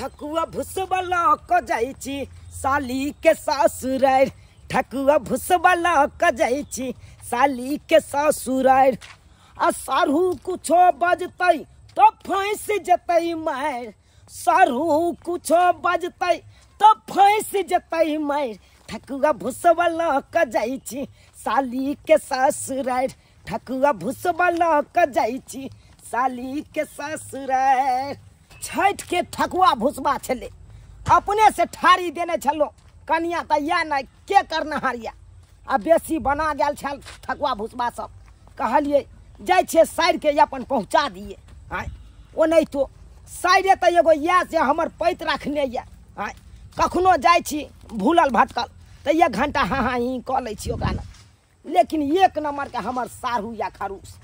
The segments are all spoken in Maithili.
ठकुआ भुसबा लऽ कऽ जाइ छी साली के ससुरारि, ठकुआ भुसबा लऽ कऽ जाइ छी साली के ससुरारि। आ सारू कुछो बजतै तो फंसि जेतै मारि, सारू कुछो बजतै तो फंसि जेतै मारि। ठकुआ भुसबा लऽ कऽ जाइ छी साली के ससुरारि, ठकुआ भुसबा लऽ कऽ जाइ छी साली के ससुरारि। छठि के ठकुआ भुसबा छलै, अपने से ठारी देने छलो कनिया तऽ या नहि के करनहार या, आ बेसी बना गेल छल ठकुआ भुसबा सब। कहलियै जाइ छियै साइरके अपन पहुँचा दियै। आँय ओनाहितो साइरे तऽ एगो इएह से हमर पैत रखने यऽ। आँय कखनो जाइ छी भूलल भटकल तऽ एक घंटा हाँ हाँ ही कऽ लै छी ओकरा ने, लेकिन एक नम्बरके हमर साढ़ू या खरूस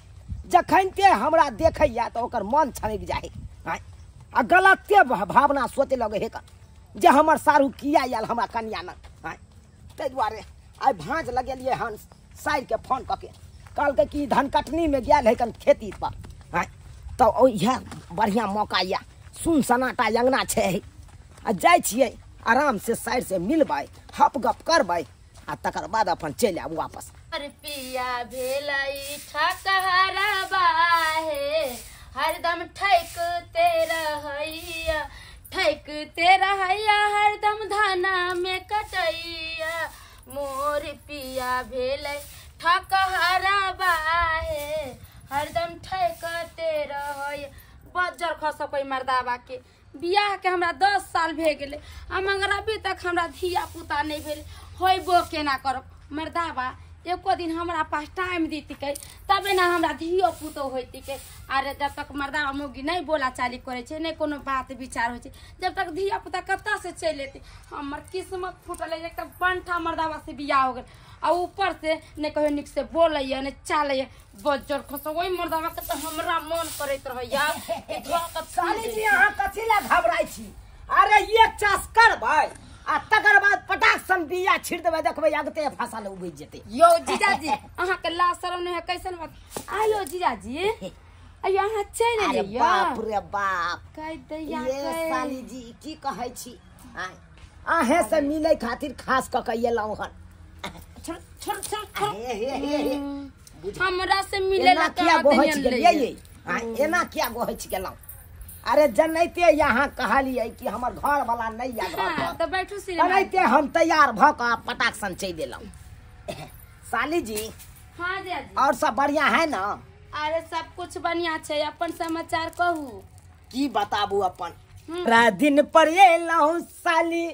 जखनते हमरा देखैया तऽ ओकर मन छनकि जाइ। आँय आ गलते भावना सोचे लगै हे जे हमर साढ़ू किया आयल हमरा कनिया ने। आँय ताहि दुआरे आइ भाँज लगेलियै हन साइरके फोन कऽ के, कहलकै कि धान कटनीमे गेल है कन खेती पर। आँय तऽ इएह बढ़िआँ मौका यऽ, सुन सन्नाटा अङ्गना छै, आ जाइ छियै आराम से साइर से मिलबै, हप गप करबै आ तकर बाद अपन चलि आबू वापस। पिया भेलै ठकहरबा हे, हरदम ठकते रहैया, ठकते रहैया हरदम धाना में कटैया। मोर पिया भेलै ठकहरबा हे, हरदम ठकते रहैया। बज्जर खसकै मर्दाबा के। बियाह के हमरा 10 साल भए गेलै आ मगर अभी तक हमरा धिया पुता नहि भेल। होइबो केना करब मर्दाबा, एको दिन हमरा पास टाइम दितिकै तबे ने हमरा धियो पुतो होइतिकै। अरे जब तक मर्दाबा मौगी नहि बोला चाली करै छै, नहि कोनो बात विचार होइ छै, जब तक धिया पुता कतऽ से चलि एतै। हमर किस्मत फूटल है, एक तऽ बंठा मर्दाबा से बियाह हो गेल आ ऊपर से नहि कहियो नीक से बोलैया नहि चालैया। बज्जर खसो ओहि मर्दाबा के तऽ हमरा मन करैत रहैया। साली जी अहाँ कथी लए घबराइ छी? अरे एक चास करबै आ तकर बाद पटाक सन बिया छिड़ देबै, देखबै अगते फसल उगि जेतै। यौ जीजाजी अहाँके लाज शरम नहि है कैसन बात? आयो जीजाजी आयो अहाँ चलि एलियै। बाप रे बाप, कहि दैया ये साली जी की कहै छी? अहें से मिलै खातिर खास कऽ के एलहुँ हन। छोड़ छोड़ छोड़ छोड़, हमरा से मिले ला किया गोहै छी गेलियै? एना किया गोहै छी गेलहुँ? अरे जनैते यहाँ कहलियै कि हमर घर वाला नहीं या घर पर, तऽ बैठू से जनैते हम तैयार भऽ कऽ पटाक सन चलि एलहुँ। साली जी हाँ जीजाजी और सब बढ़िया है ना? अरे सब कुछ बढ़िया छै, अपन समाचार कहू। की बताबू अपन, बड़ा दिन पर एलहुँ साली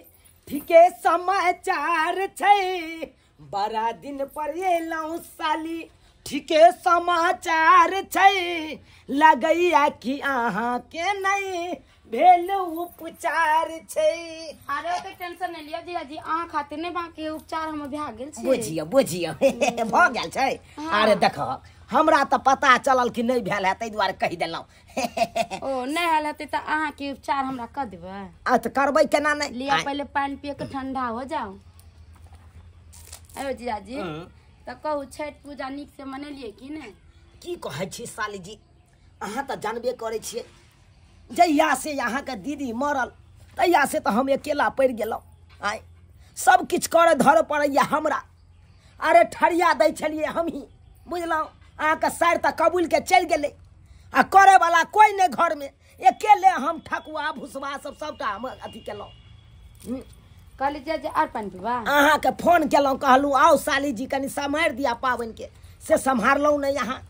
ठीके समाचार छै, बड़ा दिन पर एलहुँ साली ठीके समाचार छै, लगैया कि अहाँ के नहीं भेल उपचार छै। अरे ओते टेंशन नहीं लिअ जीजाजी, अहाँ खातिर नहि बाकी उपचार हमर भए गेल छै। बुझियौ बुझियौ भऽ गेल छै। अरे देखो हमरा तऽ पता चलल कि नहि भेल है ताहि दुआरे कहि देलहुँ। ओ नहि भेल हेतै तऽ अहाँके उपचार हमरा कऽ देबै? आ तऽ करबै केना नहि? लिअ पहिले पानि पिए के ठंडा हो जाउ। आयो जीजाजी तऽ कहू छठि पूजा नीक से मनेलियै कि नहि? की कहै छी साली जी, अहाँ तऽ जानबे करै छियै जहिया से अहाँके दीदी मरल तहिया से तऽ हम अकेला पड़ि गेलहुँ। आँय सब किछु करऽ धरऽ पड़ैया हमरा। अरे ठरिया दै छलियै हमही, बुझलहुँ? अहाँके साइर तऽ कबूलके चलि गेलै आ करैवला कोइ नहि घरमे, अकेले हम ठकुआ भुसबा सब सबटा हम अथी केलहुँ। कहली जे आर पानि पीबा? अहाँके फोन केलहुँ, कहलहुँ आउ साली जी कनि सम्हारि दिअ पाबनिके, से सम्हारलहुँ नहि अहाँ।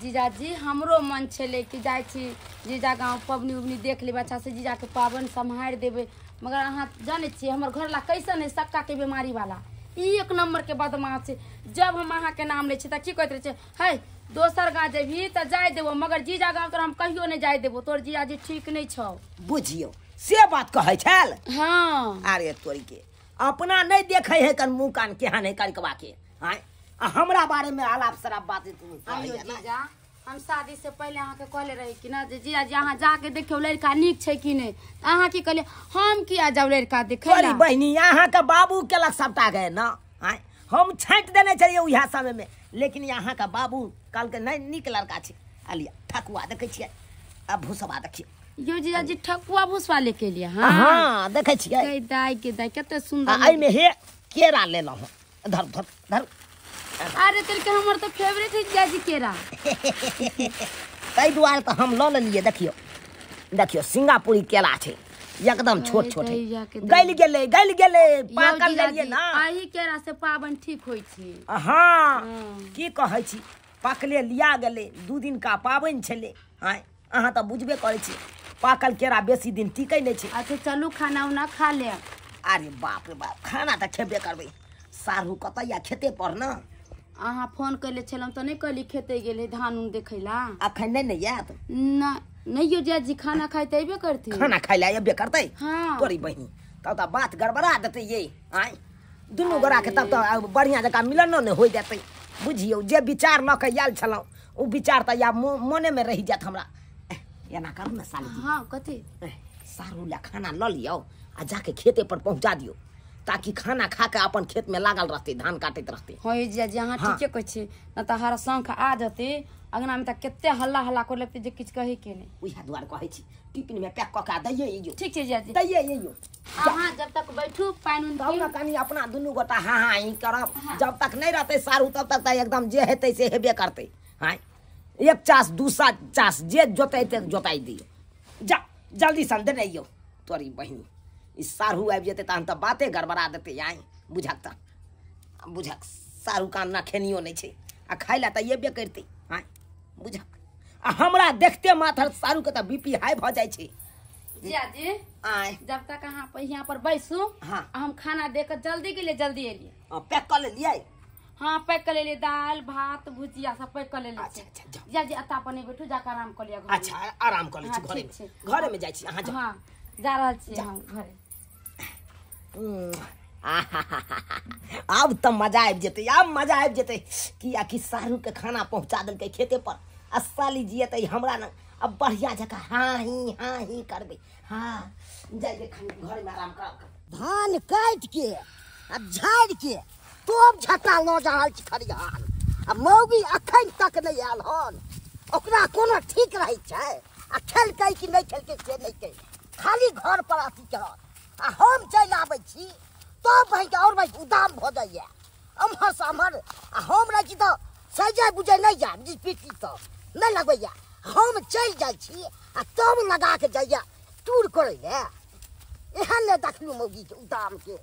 जीजाजी हमरो मन छलै कि जाइ छी जीजा गाँव पबनी उबनी देख लेबै अच्छा से, जीजाके पाबनि सम्हारि देबै, मगर अहाँ जानै छियै हमर घरवाला कैसन है, सक्काके बीमारी वाला, एक नम्बरके बदमाश छै। जब हम अहाँके नाम लै छी तऽ की कहैत रहै छै, है दोसर गाँव जेबही तऽ जाय देबो मगर जीजा गाँव तोरा हम कहियो नहि जाय देबो, तोर जीजाजी ठीक नहि छौ। बुझियौ से बात कहै छल? हाँ। अरे तोरी के अपना नहीं देखे है कन मुँह कान केहन है करिकबा के। आँय आ हमरा बारे में आलाप शराब बात। आइयो जीजा हम शादी से पहले अहाँके कहले रही कि ना जे जीजाजी अहाँ जाके देखियौ लड़का नीक छै कि नहि, अहाँ की कहलियै हम किया जाउ लड़का देखै ला? बहिनी अहाँके बाबू केलक सबटा गए ना। आँय हम छाँटि देने छलियै उएह समय में, लेकिन अहाँके बाबू कहलकै नहि नीक लड़का छै। अलिया ठकुआ देखै छियै आ भुसबा देखियौ, यो जीजाजी ठकुआ भुसवा लेके लिए। हाँ हाँ देखै छियै के दाई के दाई कते सुंदर। एहिमे हे केरा लेलहुँ हँ, धर धर धर। अरे तेरे के हमर तो फेवरेट है जीजाजी केरा, ताहि दुआरे तऽ हम लऽ लेलियै। देखियौ देखियौ सिंगापुरी केरा छै, एकदम छोट छोट है, गलि गेलै गलि गेलै, पाकल लेलियै ना। एही केरा से पाबनि ठीक होइ छै। हाँ की कहै छी, पाकले लिया गेलै, 2 दिन का पाबनि छलै। आँय अहाँ तऽ बुझबे करै छी पाकल केरा बेसी दिन टिकै नहि छै। अच्छा चलू खाना उना खा ले। अरे बाप रे बाप, खाना तऽ खेबे करबै। सारू कतऽ या खेते पर ना? अहाँ फोन कैले छलहुँ तऽ नहि कहली खेते गेलै धान उन देखै ला। अखन नहि ने आयत? ना नहीं यो जीजाजी खाना खाइ तऽ अयबे करतै। खाना खाइ लए अयबे करतै? हाँ। तोरी बहिनी तब तऽ बात गड़बड़ा देतै ये। आँय दुनू गोराके तब तऽ बढ़िआँ जकाँ मिलनो नहि होइ देतै। बुझियौ जे विचार लऽ कऽ आयल छलहुँ ओ विचार तऽ आब मोनेमे रहि जायत हमरा। एना करू ने साली। हाँ कथी? सारू लए खाना लऽ लियौ आ जाके खेते पर पहुँचा दियौ, ताकि खाना खा के अपन खेत में लागल रहते, धान काटैत रहते। हाँ जीजाजी अहाँ ठीके कहै छी, न तऽ हर शंख आ जते अंगना में तऽ कते हल्ला हल्ला कर लगते जे किछु कहे के नहि। उएह दुआरे कहै छी टिफिन में पैक कऽ के दैये अइयौ। ठीक छै जीजाजी दैये अइयौ। अहाँ जब तक बैठू पानि उनि तब ने कनि अपना दुनू गोटा हाँ हाँ ई करब। जब तक नहि रहतै सारू तब तक तऽ एकदम जे हेतै से हेबे करतै। हाँ 1 चास 2 चास जे जोतेतै जोताइ दियौ। जा जल्दी सन देने अइयौ। तोरी बहिनी ई सारू आबि जेतै तहन तऽ बाते गड़बड़ा देतै। आँय बुझक तऽ बुझक सारू कान ना खेनियो नहि छै आ खाइ लए तऽ एबे करतै। आँय बुझक आ हमरा देखते माथर सारूके तऽ बीपी हाई भऽ जाइ छै। जीजाजी आँय जब तक अहाँ यहाँ पर बैसू। हाँ हम खाना दे के जल्दी गेलियै जल्दी एलियै। पैक कऽ लेलियै? हाँ पैक कऽ लेलियै, दालि भात भुजिया सब पैक कऽ लेलियै। अच्छा अच्छा जीजाजी एतऽ अपन नहि बैठू, जाकऽ आराम कऽ लिअ। अच्छा आराम कऽ लै छी घरेमे, घरेमे जाइ छी अहाँ। हाँ जा रहल छी हम घरे। आब तऽ मजा आबि जेतै, आब मजा आबि जेतै। कियाकि सारूके खाना पहुँचा देलकै खेते पर आ साली जियतै हमरा ने अब बढ़िया जकाँ हाँ ही करबै। हाँ जाइके घरेमे आराम करब। धान काटि के आ झाड़ि के तोप झटा लऽ जा रहल छी खरिहान, आ मौगी अखन तक नहि आयल हन। ओकरा कोनो ठीक रहै छै आ खेलकै कि नहि खेलकै से नहि कहै, खाली घर पर अथी करत। आ हम चलि आबै छी तब भाइके आओर भाइ उदाम भऽ जाइए एम्हरसँ एम्हर। आ हम रहै छी तऽ सजै बुझै नहि जायब जी, पीटी तऽ नहि लगबैए। हम चलि जाइ छी आ तब लगा के जाइए टूर करै लए। एहन नहि देखलहुँ मौगीके उदामके।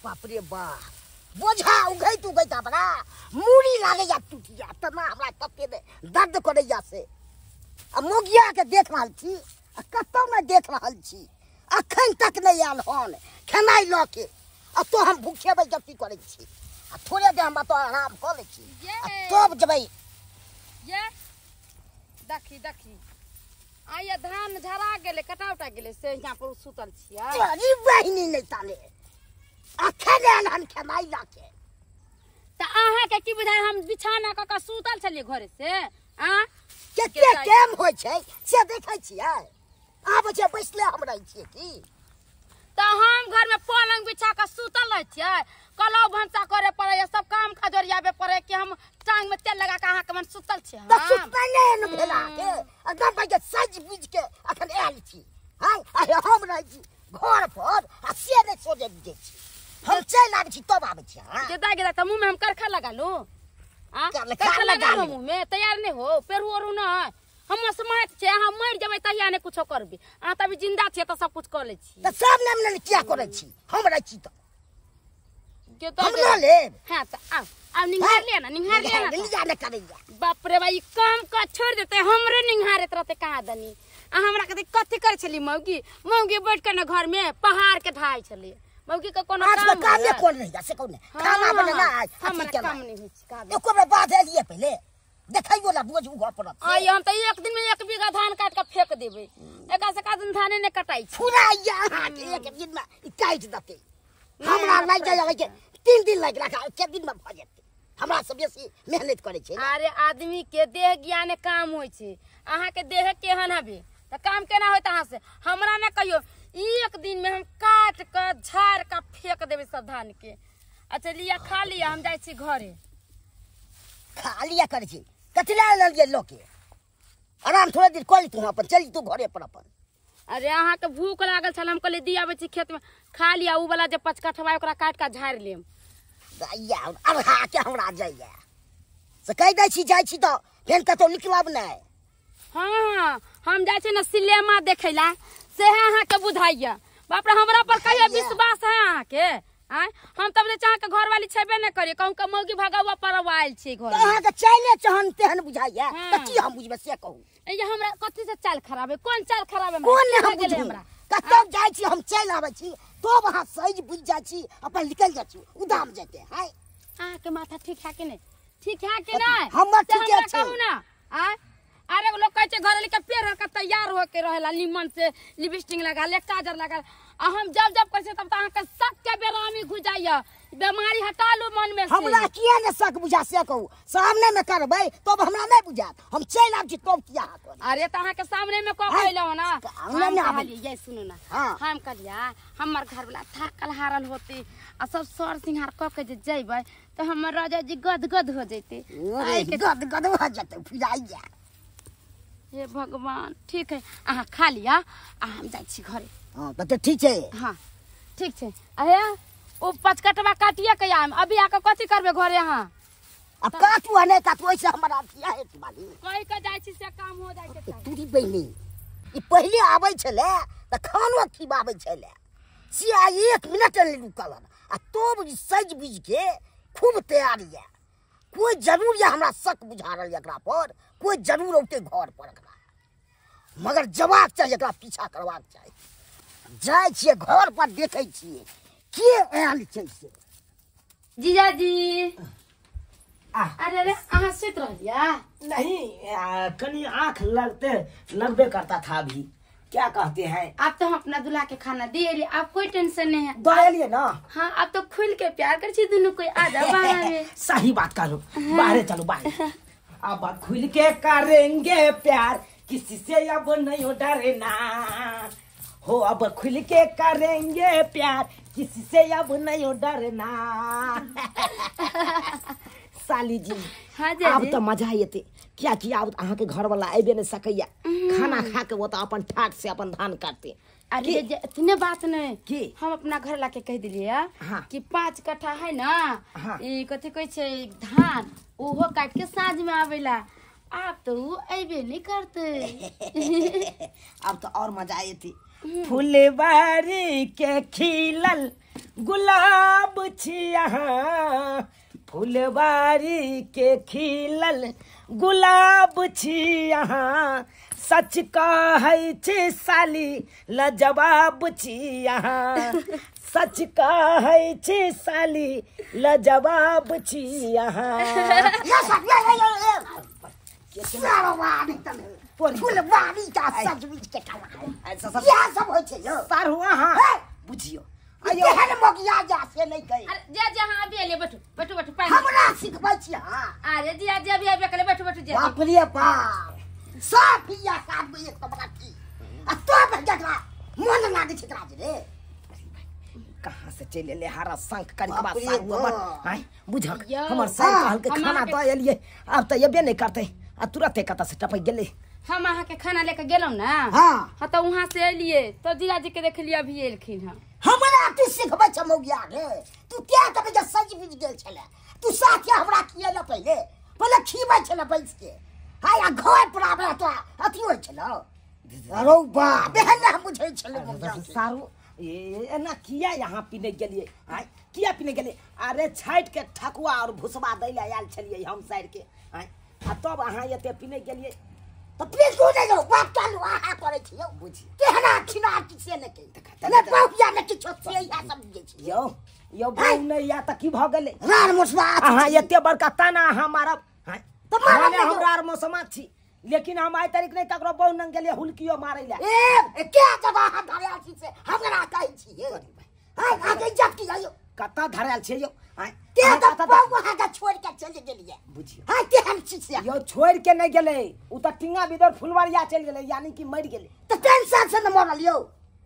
बाप रे बाप, बोझा उघैत उघैत हमरा मूड़ी लागैए टूटि जायत, तेना हमरा तते दर्द करैए से। आ मौगियाके देख रहल छी आ कतहु नहि देख रहल छी, अखन तक नहि आयल हन खेनाइ लऽ के। आ तो हम भूखेबै जब करै छी आ थोड़े देर हम एतऽ आराम कऽ लै छी आ तब जेबै। ये देखी देखी आइया धान झरा गेलै, कटा उटा गेलै, से यहाँ पर सुतल छियै। अरे बहिनी नहि ताले अखन आयल हन खेनाइ लऽ के। तऽ अहाँके की बुझाइ हम बिछाना कऽ कऽ सुतल छलियै घरे से? आँ कते टाइम होइ छै से देखै छियै? आबै छै बैसले हम रहै छियै की? तऽ हम घरमे पलङ्ग बिछा कऽ सुतल रहै छियै, कलौ भनसा करे पड़ैए, सब काम काज ओरियाबे पड़ै कि हम टांगमे तेल लगा कऽ अहाँके मन सुतल छियै? तऽ सुतनाइ नहि ने भेल अहाँके, एकदम भाइके सजि बुझि के अखन आयल छी। हँ हम रहै छी घर पर आ से नहि सोचै बुझै छी। हम चलि आबै छी तब आबै छी। गेदा गेदा तऽ मुँहमे हम करखा लगा लू? करखा लगा लू मुँहमे? तैयार नहि हो, पेरू ओरू नहि। हम समाज छै, अहाँ मरि जेबै तहिया नहि कुछो करबै। अहाँ तऽ अभी जिन्दा छियै तऽ सब कुछ कऽ लै छी। तऽ सब ने किया करै छी? हम रहै छी तऽ हम लऽ लेब। हाँ तऽ आउ आउ निहार लिअ ने, निहार लिअ ने। करैया बाप रे बाप, ई काम कऽ छोड़ि देतै, हमरे निहारैत रहतै कहाँ दनी। आ हमरा कहतै कथी करै छली मौगी? मौगी बैठ कऽ ने घरमे पहाड़ के ढाइ छलै। मौगी के कोनो काम कामे कोन रहैया से कहू ने? खाना बनेनाइ हमरा काम नहि होइ छै। एको बेर बाध एलियै पहिले देखैयो ला बोझ उघऽ पड़त। आइ हम तऽ एक दिन में 1 बीघा धान काट के फेंक देबै, एका से का दिन धाने नहि कटाइ छै। फुराइया अहाँके एक दिन में ई काटि देतै। हमरा लागि जाइ के 3 दिन लागि राखा, 6 दिन में भऽ जेतै। हमरा से बेसी मेहनत करै छै। अरे आदमी के देह ज्ञान काम होइ छै, अहाँके देह केहन हबे तऽ काम केना होइत अहाँ से? हमरा ने कहियो एक दिन में हम काट के झाड़ के फेंक देबै सब धान के। अच्छा लिया खा लिया, हम जाइ छी घरे। खा लिया करै छी, कथी लए लेलियै लऽ के? आराम थोड़े देर कऽ तू अपन चलि तू घरे पर अपन। अरे अहाँके भूख लागल छल, हम कहलियै दी आबै छी खेतमे खा लिअ, उ वाला जे पचकठवा ओकरा काटि कऽ झाड़ि लेब। जाइया अरहा के हमरा जाइया से कहि दै छी, जाइ छी तऽ फेर कतौ निकलब नहि। हाँ हम जाइ छी ने सिनेमा देखै ला, सेहे अहाँके बुझाइया। बाप रे हमरा पर कहियो विश्वास है अहाँके? आँय हम तब जे अहाँके घरवाली छेबे नहि करियै, कहूँ के मौगी भगवा पर आयल छी घर। अहाँके चाले चहन तेहन बुझाइया तऽ की हम बुझबै से कहू? ये हमरा कथी से चाल खराब है? कोन चाल खराब है? कोन नहि हम बुझबै? हमरा कतौ जाइ छी हम चलि आबै छी तब अहाँ सही बुझि जाइ छी अपन निकलि जाइ छी उदाम जेतै। हाय अहाँके माथा ठीक है कि नहि? ठीक है कि नहि? हमर ठीके छै। कहू ना। आँय अरे लोग कहै छै घरवाली के पेड़ के तैयार होके रहेला, निमन से लिपस्टिक लगा ले, काजर लगा ले, आ हम जब जब कहै छियै तब तऽ अहाँके शक के बेरामी घुस जाइया। बेमारी हटा लू मन में से। हमरा किया ने शक बुझा से कहू? सामने में करबै तब हमरा नहि बुझायत, हम चलि आबै छी तब किया करबै? अरे तऽ अहाँके सामने में कऽ कहलहुँ ना। हम कहलियै ये सुनू ना, हम कहलियै हमर घरवाला थाकल हारल होते आ सब सर सिंहार कऽ के जे जइबै तऽ हमर राजा जी गदगद हो जैते। गदगद हो जेतै फिराइया। हे भगवान ठीक है अहाँ खा लिअ आ हम जाइ छी घरे। हाँ तऽ ठीक छै। हाँ ठीक छै। अहे ओ पचकटवा काटिए के आयम, अभी आके कथी करबै घरे अहाँ? अब काटू आ नहि काटू ओहिसँ हमरा किया हेतै मालिक? कहि के जाइ छी से काम हो जाइ छै। तूरी बहिनी ई पहिले आबै छलै तऽ खानो खिबाबै छलै, से आइ 1 मिनट नहि रुकल हन आ तब सजि बुझि के खूब तैयार यऽ। कोई जरूर यऽ हमरा शक बुझा रहल एकरा पर, कोई जरूर औतै घर पर एकरा, मगर जबाक चाही, एकरा पीछा करबाक चाही। जाइ छियै घर पर देखै छियै के आयल छै से। जीजाजी अरे अरे अहाँ सुति रहलियै? नहीं कनी आँख लगते लगबे करता था अभी, क्या कहते हैं। आप तो हम अपना दूल्हा के खाना दे रही, आप कोई टेंशन नहीं है। दे ना। हाँ आप तो खुल के प्यार कर छी दोनों कोई आ जाओ बाहर में। सही बात करो, बाहर चलो बाहर। अब खुल के करेंगे प्यार, किसी से अब नहीं डरना हो। अब खुल के करेंगे प्यार, किसी से अब नहीं डरना। साली जी हाँ जी अब तो मजा आते, क्या किया अब अहाँ के घर वाला अबे नहीं सकैया, खाना खा के वो तो अपन ठाट से अपन धान काटते। अरे इतने बात नहीं कि हम अपना घर ला के कह दिलिए हाँ। कि 5 कट्ठा है ना हाँ। कथी कहै छै धान, ओहो काट के साँझ में आवेला, आप तो उ अबे नहीं करते। अब तो और मजा आती। फुलबारी के खिलल गुलाब छिया, फुलबारी के खिलल गुलाब छी अहाँ, सच कहै छी साली लजवाब छी अहाँ, सच कहै छी साली लजवाब छी अहाँ। फुलबारी का सज बुझ के सब होइ छै यौ सारू अहाँ बुझियौ। एहन मगिया जा से नहि कहि। अरे जे जे अहाँ अभी एलियै बैठू बैठू बैठू पानि हमरा सिखबै छी अहाँ। अरे जी जे अभी अभी कहले बैठू बैठू जे। बाप रे बाप सब बिया साथ में एक बड़ा की आ तब जकरा मन लागै छै एकरा जे रे कहाँ से चलि एलै हरा शंख करिकबा सारू हमर। आँय बुझक हमर सार कहल के खाना दऽ एलियै, आब तऽ एबे नहि करतै आ तुरते कतऽ से टपकि गेलै। हम अहाँ के खाना लेके गेलहुँ ना। हाँ हाँ तो वहाँ से एलियै तो जीजाजी के देखलियै अभी एलखिन हँ। हमरा तू सिखबै छ मौगिया रे, तू क्या कभी जे सज बुझ गेल छले, तू साथे हमरा किए न पहिले पहिले खीबै छले बैस के हाय आ घर पर आबै तो अथी होइ छलो। अरे बाप एहन हम बुझै छले सारू एना किया यहाँ पीने गेलियै? आँय किया पीने गेलियै? अरे छाटि के ठकुआ और भुसबा दै लए आयल छलियै हम साइड के। आँय आ तब अहाँ एते पीने गेलियै तऽ प्लीज तू नहि जाउ बाप चालू अहाँ करै छियौ बुझी केहना खिना किछु नहि कहि नहि बहुया नहि किछु से इएह सब बुझै छी यौ यौ बहु नहि या तऽ की भऽ गेलै? रार मोसमा अहाँ एते बड़का ताना अहाँ मारब? आँय तऽ मारब हमरा आर मोसमा छी, लेकिन हम आइ तारीख नहि ककरो बहु नंग गेलियै हुलकियो मारै लए। ए के जगह अहाँ धरायल छी से हमरा कहै छी? आँय अहाँके इज्जत की यौ? कतऽ धरायल छियै यौ? आँय के तऽ बहु अहाँके छोड़ि के चलि गेलियै बुझियौ। हाँ केहन छी से यौ? छोड़ि के नहि गेलै उ तऽ टिंगा बिदर फुलवरिया चलि गेलै, यानी कि मरि गेलै। तऽ टेंशन से ने मरल यौ।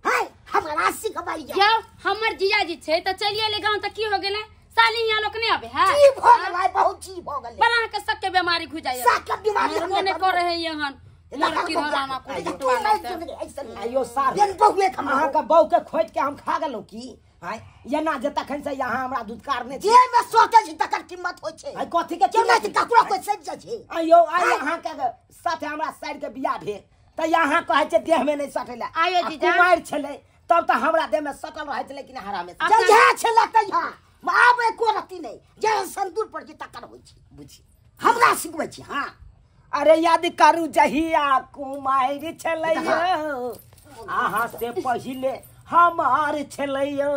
हाय हमरा सिखबै यौ हमर जीजाजी छै तऽ चलि एलै गाँव तऽ की हो गेलै? साली यहाँ लोक नहीं आबे है की भऽ गेलै? बहुत चीज भऽ गेलै बड़ा अहाँके सबके बीमारी घुस जाइए। सबके बीमारी हम नहि करै है यहाँ आइयो सार अहाँ के बहू के खोज के हम खा गेलहुँ की? आय एना जे तखन से यहाँ हमरा दुधकारने जे में सोचै छी तकर कीमत होइ छै। आइ कथी के कीमत ककरो कोइ सजि जाइ छै। आइयो आइ अहाँ के साथे हमरा साइड के बियाह भेल तऽ यहाँ कहै छै देह में नहि सटै ला। आइयो जीजा कुमारि छलै तब तऽ हमरा देह में सटल रहै छलै कि हरा में जहिया छलै तहिया आब एको रत्ती नहि, जे संदूर पर छी तकर होइ छै। बुझी हमरा सिखबै छी। हाँ अरे याद करू जहिया कुमारि छलैयो अहाँ से पहिले हमार छलैयो।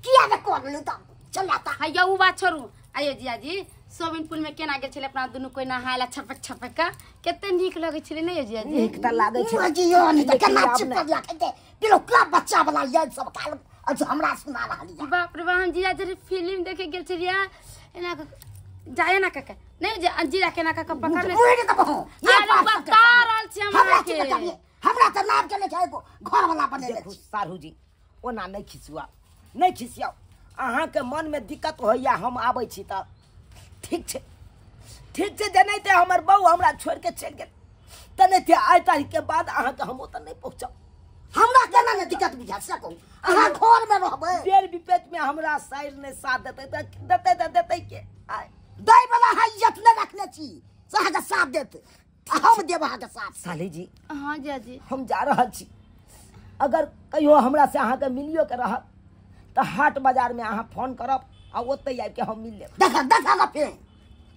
किया ने करलू तब चला ता। हैया उ बात छोड़ू। आइयो जीजाजी स्विमिंग पूल में केना गेल छलै अपना दुनू कोइ नहाय ला छपक छपक के कते नीक लगै छलै नै जीजाजी? नीक तऽ लागै छै जियो नि तऽ केना चिपक जा के दिलो का बच्चा वाला याद सब काल अच्छा हमरा सुना रहल या। बाप रे बाप हम जीजाजी फिल्म देखे गेल छलियै एना जाय ना कके नहीं जे जीजा केना कके पकड़ ले ये बता रहल छी हमरा के। हमरा तऽ नाम के नहि छै एगो घर वाला बनेले देखू सारू जी ओना नहि खिसुआ नहि खिसियाउ। अहाँ के मन में दिक्कत होइया हम आबै छी तऽ ठीक छै ठीक छै। जे नहि तऽ हमर बहू हमरा छोड़ि के चलि गेल तऽ नहि तऽ आइ तारीख के बाद अहाँके हम ओतऽ नहि पहुँचब। हमरा केना नहि दिक्कत बुझा से कहू? अहाँ घर में रहबै बेर विपेट में हमरा साइर नहि साथ देतै तऽ देतै तऽ देतै के? आइ दै वाला है इज्जत नहि रखने छी से अहाँके साथ देत हम देब अहाँके साथ। साली जी हाँ जीजाजी हम जा रहल छी। अगर कहियो हमरा से अहाँके मिलियो के रहत तऽ हाट बाजार में अहाँ फोन करब आ ओतै आबि के हम मिल लेब। देख देख ना फेर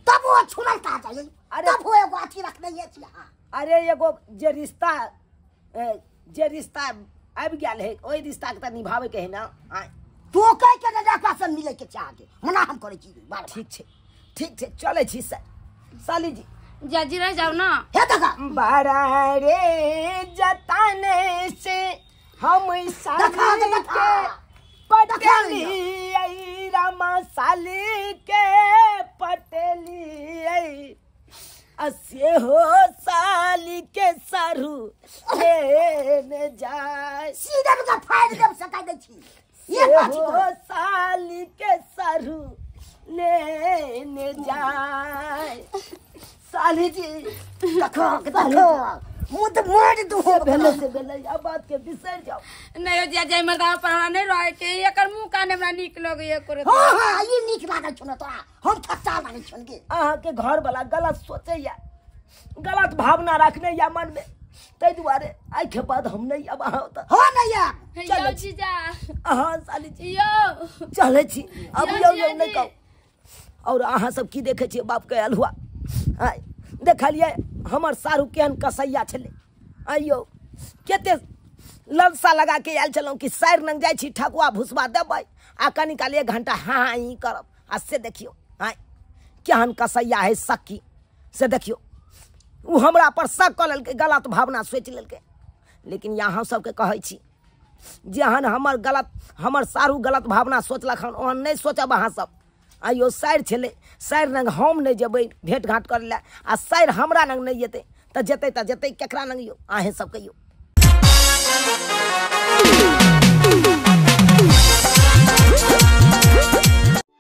तब वो छुनल का जाई। अरे तब वो एगो अथी रखने छी अहाँ। अरे एगो जे रिश्ता आबि गेल है ओहि रिश्ता के तऽ निभाबै के है ना। तो कह के ने रखवा से मिले के चाह के मना हम करै छी बार। ठीक छै ठीक छै चलै छी साली जी। जीजाजी रह जाओ ना। हे देखा बड़ा रे जतने से हम साली के पटेली रामा साली के पटेली असे हो साली के सारू लेने जाए सीधा का फाड़ देब सटा दै छी। ये हो साली के सारू लेने जाए। साली जी देखो देखो मुँह तो मोड़ दू भेलै से भेलै अब बात के बिसरि जाओ। नहीं जीजाजी मर्दावा पर हमरा नहीं रहे के एकर मुँह कान हमरा नीक लगैया करे। हां हां ई नीक लागै छौ न तोरा हम थच्चा लागै छौ के। अहाँ के घर वाला गलत सोचैया गलत भावना रखने या मन में ताहि दुआरे आइ के बाद हम नहीं अब अहाँ ओतऽ। हो नहीं आब। चलो जीजा। अहाँ साली जी यौ चलै छी अब यौ यौ नहीं कहू। और अहाँ सब की देखै छियै बाप के अलहुआ आइ देखलियै हमर सारू केहन कसैया छलै। आइयो कते ललसा लगा के आयल छलहुँ कि साइर लग जाइ छी ठकुआ भुसबा देबै आ कनी काल एक घंटा हाँ हाँ ई करब आ से देखियौ आइ केहन कसैया है सखी से देखियौ ओ हमरा पर शक कऽ लेलकै गलत भावना सोचि लेलकै। लेकिन यहाँ सबके कहै छी जेहन हमर गलत हमर सारू गलत भावना सोचलक हन ओहन नहि सोचब अहाँ सब। आइयो साइर छलै साइर लग हम नहि जेबै भेंट घाँट करै लए आ साइर हमरा लग नहि जेतै तऽ जेतै तऽ जेतै केकरा लग यौ? अहेँ सब कहियौ।